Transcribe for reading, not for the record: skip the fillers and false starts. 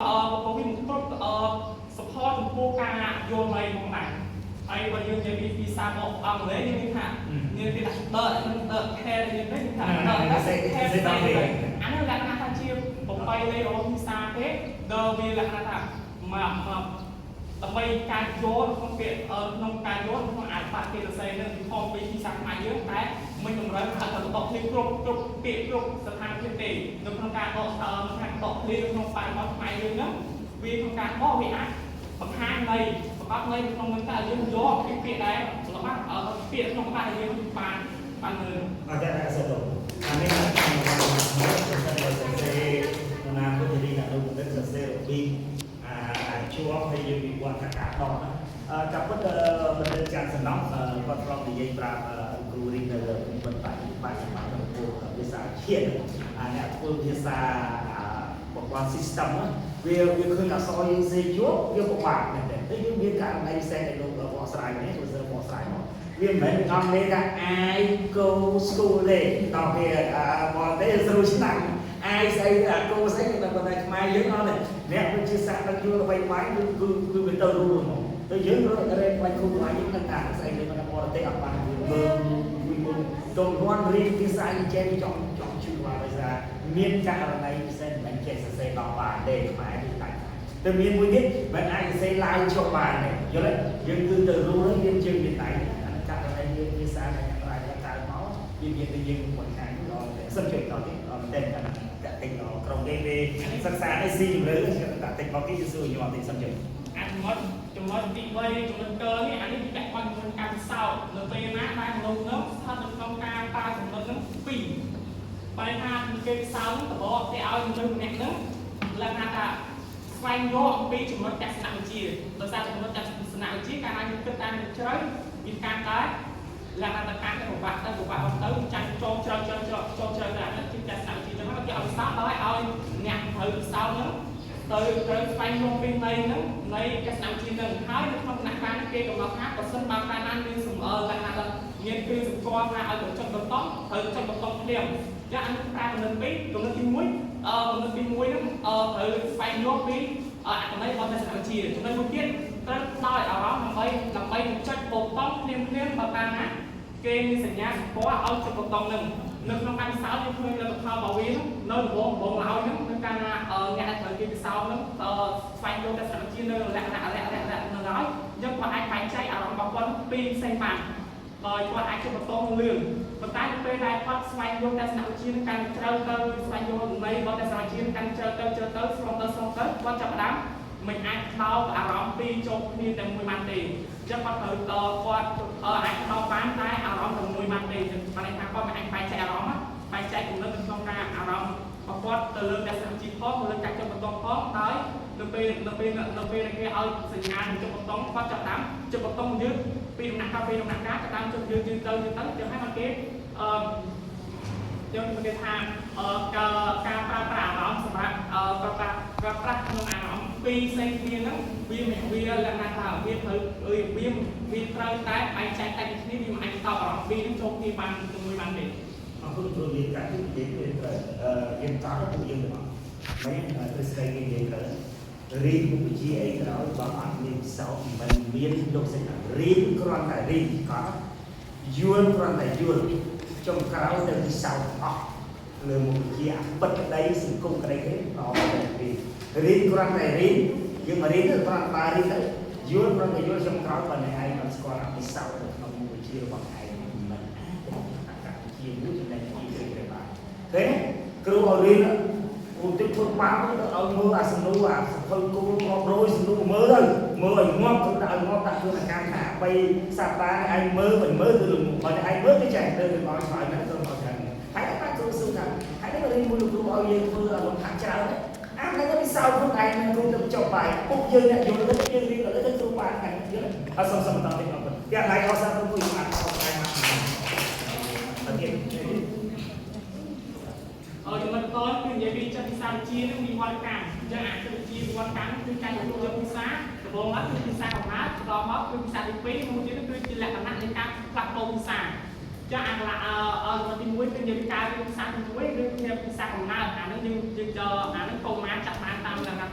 ក៏វាមិនគ្រប់support ចំពោះការយល់ន័យផងដែរហើយបើយើងនិយាយពីភាសាអង់គ្លេសយើងមានថាមានគេថា the និង the can យើងនេះថា the can អានេះលក្ខណៈថាជាប្រពៃណីរបស់ភាសាទេ the វាលក្ខណៈថាមកមកដើម្បីការយល់ក្នុងពាក្យក្នុងការយល់ក្នុងអាបៈគេសរសេរនឹងខុសពីភាសាខ្មែរយើងតែមិនតម្រូវថាត្រូវដកឃ្លាគ្រប់គ្រប់ពាក្យគ្រប់ស្ថានភាពទេនៅក្នុងការដកក្នុងការដកឃ្លាក្នុងបរិបទខ្មែរយើងហ្នឹងវាក្នុងការបកវាអាចបង្ហាញនៃប្រកបនៃក្នុងនឹងតើយើងយកពីពាក្យដែលរបស់ពាក្យក្នុងបាក់យើងបានបានមើល អត់តែអត់ទៅអានេះខ្ញុំមកទៅសរសេរណាពុទ្ធរីអនុបណ្ឌិតសរសេររបៀបអាជាប់ហើយយើងវិវត្តថាការដកណាតាមពិតបណ្ឌិតច័ន្ទសំណងគាត់ធ្លាប់និយាយប្រាប់គ្រូរីនៅភូមិបាច់បាច់សម្រាប់ក្នុងពួកភាសាជាតិអាអ្នកធ្វើភាសាប្រព័ន្ធ system វាវាឃើញអក្សរយើងសេជាប់វាពិបាកមែនទេតែយើងមានករណីពិសេសដែលលោកបកស្រាយនេះគឺបកស្រាយមកវាមិនមែនអង់គ្លេសថា I go school ទេដល់វាបរទេសស្រួលឆ្នាំ I ស្អីអា go ស្អីតែប៉ុន្តែខ្មែរយើងអត់ទេអ្នកវិទ្យាសាស្ត្រដឹងយល់អ្វីបាយគឺគឺគឺវាទៅរួលហ្មងទៅយើងរត់រេបាញ់គ្រូបាយយើងដឹងថាស្អីទៅមិនបរទេសអត់បានមើលមើលមើលទំនាន់រៀនភាសាអញ្ចឹងចង់ចង់ជឿว่าដោយសារមានករណីពិសេសមិនចេះសរសេរដល់បានទេខ្មែរគឺដាច់តែមានមួយទៀតមិនអាចសរសេរឡើងចុះបានទេយល់ទេយើងគឺទៅរួលយើងជើងមានដៃអាករណីយើងភាសាដែលយ៉ាងไรកើតមកវាមានតែយើងបង្ហាញដល់សិនជួយដល់ទៀតអត់តែតែតិចដល់ក្រុមគេវាសិក្សានេះស៊ីជម្រៅតែតិចមកគេសួរខ្ញុំអត់តិចសិនជួយ អាចំណុចចំណុចទី3ចំណុចកើនេះអានេះពាក់ព័ន្ធជាមួយការពិសោធន៍នៅពេលណាដែលមនុស្សនឹងស្ថិតនៅក្នុងការប្រើចំណុចហ្នឹងពីរបែរថាគេពិសោធន៍ហ្នឹងតបគេឲ្យមនុស្សម្នាក់ហ្នឹងលក្ខណៈថាស្វែងយល់អំពីចំណុចទស្សនវិជ្ជាដោយសារចំណុចទស្សនវិជ្ជាកាលណាយើងគិតតាមនឹងជ្រៅវាកាន់តែលក្ខណៈទៅកាន់ទៅពិបាកទៅពិបាកទៅចាញ់ចូលជ្រៅជ្រៅជ្រៅចូលជ្រៅទៅអាហ្នឹងជាទស្សនវិជ្ជាចឹងហើយគេឲ្យពិសោធន៍ដោយឲ្យអ្នកត្រូវពិសោធន៍ហ្នឹង ទៅត្រូវស្វែងយល់ពីន័យហ្នឹងនៃទស្សនវិជ្ជាហ្នឹងហើយនៅក្នុងគណៈការនេះគេកំណត់ថាបើសិនបើកាលណាមានសំអល់លក្ខណៈថាមានគ្រឿងសម្គាល់ថាឲ្យទៅចុចប៊ូតុងត្រូវចុចប៊ូតុងភ្លាមចាអានេះប្រើកំណត់ពីរកំណត់ទី1កំណត់ទី1ហ្នឹងត្រូវស្វែងយល់ពីអត្ថន័យរបស់ទស្សនវិជ្ជាចំណុចមួយទៀតត្រូវដោយអារម្មណ៍ដើម្បីដើម្បីចុចប៊ូតុងភ្លាមភ្លាមបើកាលណាគេមានសញ្ញាសម្គាល់ឲ្យចុចប៊ូតុងហ្នឹងនៅក្នុងការពិសោធន៍យើងឃើញលទ្ធផលរបស់វាហ្នឹងនៅដំបូងដំបូងឡើយហ្នឹងនៅកាលណាអ្នកដែលត្រូវគេពិសោធន៍ហ្នឹងស្វែងយល់ទស្សនវិជ្ជានៅលក្ខណៈលក្ខណៈលក្ខណៈនៅឡើយអញ្ចឹងគាត់អាចបែងចែកអារម្មណ៍របស់គាត់ពីរផ្សេងបានដោយគាត់អាចចុចប៊ូតុងលឿនប៉ុន្តែនៅពេលដែលគាត់ស្វែងយល់ទស្សនវិជ្ជានឹងកាន់ជ្រៅទៅស្វែងយល់ន័យរបស់ទស្សនវិជ្ជានឹងកាន់ជ្រៅទៅជ្រៅទៅស្រុំទៅស្រុំទៅគាត់ចាប់ផ្ដើមមិនអាចដោអារម្មណ៍ពីរចូលគ្នាតែមួយបានទេអញ្ចឹងគាត់ត្រូវតគាត់អាចដោបានតែអារម្មណ៍តែមួយបានទេបានន័យថាគាត់មិនអាចបែងចែកអារម្មណ៍បែងចែកគំនិតនៅក្នុងការអារម្មណ៍របស់គាត់ទៅលើទស្សនវិជ្ជាផងទៅលើការចុចប៊ូតុងផងដោយនៅពេលដែលគេឲ្យសញ្ញានឹងចុចប៊ូតុងគាត់ចាប់ផ្ដើមចុចប៊ូតុងយឺតពីដំណាក់កាលពីដំណាក់កាលចាប់ផ្ដើមចុចយឺតយឺតទៅយឺតទៅចឹងហើយមកគេអឺយើងគេថាអឺការការប្រើប្រាស់អារម្មណ៍សម្រាប់អឺប្រើប្រាស់ប្រើប្រាស់ក្នុងអារម្មណ៍ពីរផ្សេងគ្នាហ្នឹងវាមិនវាលក្ខណៈថាវាត្រូវវាវាត្រូវតែបែងចែកតែពីគ្នាវាមិនអាចតបអារម្មណ៍ពីរហ្នឹងចូលគ្នាបានជាមួយបានទេ អរគុណគ្រូនិយាយកាត់និយាយគឺត្រូវអឺយើងតោះពួកយើងទាំងអស់មិនទ្រឹស្ដីគេនិយាយត្រូវរៀនមុខវិជ្ជាអីក៏ដោយបើអត់មានពិសោធន៍មិនមានលោកសេដ្ឋរៀនគ្រាន់តែរៀនក៏យល់គ្រាន់តែយល់ចុងក្រោយទៅពិសោធន៍អស់លើមុខវិជ្ជាអពិតក្តីសង្គមក្តីគេតទៅរៀនរៀនគ្រាន់តែរៀនយើងមករៀនទៅគ្រាន់តែរៀនទៅយល់គ្រាន់តែយល់ចុងក្រោយបើអ្នកឯងអត់ស្គាល់អពិសោធន៍នៅក្នុងមុខវិជ្ជារបស់ឯងមិនអាចអកវិជ្ជាមួយចំណេះវិជ្ជាទៅបានទេគ្រូឲ្យរៀនឧទាហរណ៍ធ្វើបាបទៅឲ្យមើលអាសំណួរអាសភៅគោលរាប់រយសំណួរមើលទៅមើលឲ្យងាប់គឺដាក់ឲ្យងាប់ដាក់ខ្លួនអាកម្មថា3សប្តាហ៍ឯងមើលមិនមើលគឺបើឯងមើលគឺចេះទៅឲ្យឆ្លើយហ្នឹងទៅមកច្រើនហើយតែគ្រូសួរថាហើយនេះរៀនមួយលោកគ្រូឲ្យយើងធ្វើលំហាត់ច្រើនអាហ្នឹងក៏ពិសោធន៍ខ្លួនឯងនឹងគ្រូទៅចុះបាយពុកយើងអ្នកយល់ទៅយើងរៀនទៅគ្រូបានហ្នឹងយល់អត់សុំសុំបន្តទៀតអរគុណយ៉ាងឡៃអរសាទរមួយអត់អរស្រាយមកអត់ទៀត ចំណុចតគឺនិយាយពីចិត្តភាសាវិទ្យានិងវិវត្តកម្មអញ្ចឹងអាចិត្តវិទ្យាវិវត្តកម្មគឺការទទួលយកភាសាដំបូងឡើយគឺភាសាកំណើតបន្តមកគឺភាសាទី2មួយទៀតគឺជាលក្ខណៈនៃការផ្លាស់ប្ដូរភាសាចាអាកន្លចំណុចទី1គឺនិយាយពីការរៀនភាសាទី1ឬជាភាសាកំណើតអានឹងយើងយើងអានឹងកុមារចាប់បានតាមលក្ខណៈ